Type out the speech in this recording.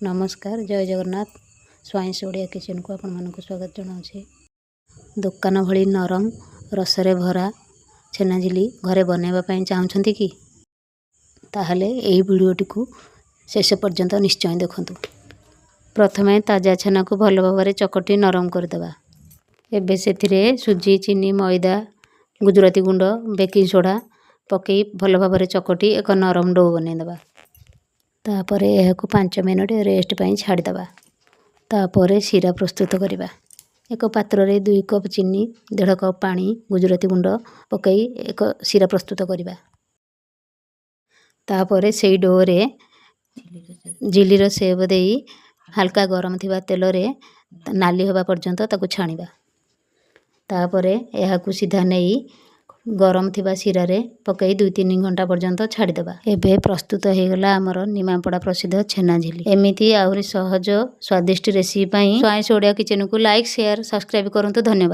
ନମସ୍କାର, ଜୟ ଜଗନ୍ନାଥ। ସ୍ୱାଇଁସ ଓଡ଼ିଆ କିଚେନକୁ ଆପଣମାନଙ୍କୁ ସ୍ୱାଗତ ଜଣାଉଛି। ଦୋକାନ ଭଳି ନରମ, ରସରେ ଭରା ଛେନାଝିଲି ଘରେ ବନାଇବା ପାଇଁ ଚାହୁଁଛନ୍ତି କି? ତାହେଲେ ଏହି ଭିଡ଼ିଓଟିକୁ ଶେଷ ପର୍ଯ୍ୟନ୍ତ ନିଶ୍ଚୟ ଦେଖନ୍ତୁ। ପ୍ରଥମେ ତାଜା ଛେନାକୁ ଭଲ ଭାବରେ ଚକଟି ନରମ କରିଦେବା। ଏବେ ସେଥିରେ ସୁଜି, ଚିନି, ମଇଦା, ଗୁଜୁରାତି ଗୁଣ୍ଡ, ବେକିଂ ସୋଡ଼ା ପକାଇ ଭଲ ଭାବରେ ଚକଟି ଏକ ନରମ do ବନାଇଦେବା। ତାପରେ ଏହାକୁ 5 ମିନିଟ୍ ରେଷ୍ଟ ପାଇଁ ଛାଡ଼ିଦେବା। ତାପରେ ଶିରା ପ୍ରସ୍ତୁତ କରିବା। ଏକ ପାତ୍ରରେ 2 କପ୍ ଚିନି, ଦେଢ଼ କପ୍ ପାଣି, ଗୁଜୁରାତି ଗୁଣ୍ଡ ପକାଇ ଏକ ଶିରା ପ୍ରସ୍ତୁତ କରିବା। ତାପରେ ସେଇ ଡୋରେ ଝିଲିର ସେପ୍ ଦେଇ ହାଲକା ଗରମ ଥିବା ତେଲରେ ନାଲି ହେବା ପର୍ଯ୍ୟନ୍ତ ତାକୁ ଛାଣିବା। ତାପରେ ଏହାକୁ ସିଧା ନେଇ ଗରମ ଥିବା ଶିରାରେ ପକାଇ 2-3 ଘଣ୍ଟା ପର୍ଯ୍ୟନ୍ତ ଛାଡ଼ିଦେବା। ଏବେ ପ୍ରସ୍ତୁତ ହେଇଗଲା ଆମର ନିମାପଡ଼ା ପ୍ରସିଦ୍ଧ ଛେନାଝିଲି। ଏମିତି ଆହୁରି ସହଜ, ସ୍ୱାଦିଷ୍ଟ ରେସିପି ପାଇଁ ସ୍ୱାଇଁସ ଓଡ଼ିଆ କିଚେନକୁ ଲାଇକ୍, ସେୟାର, ସବସ୍କ୍ରାଇବ୍ କରନ୍ତୁ। ଧନ୍ୟବାଦ।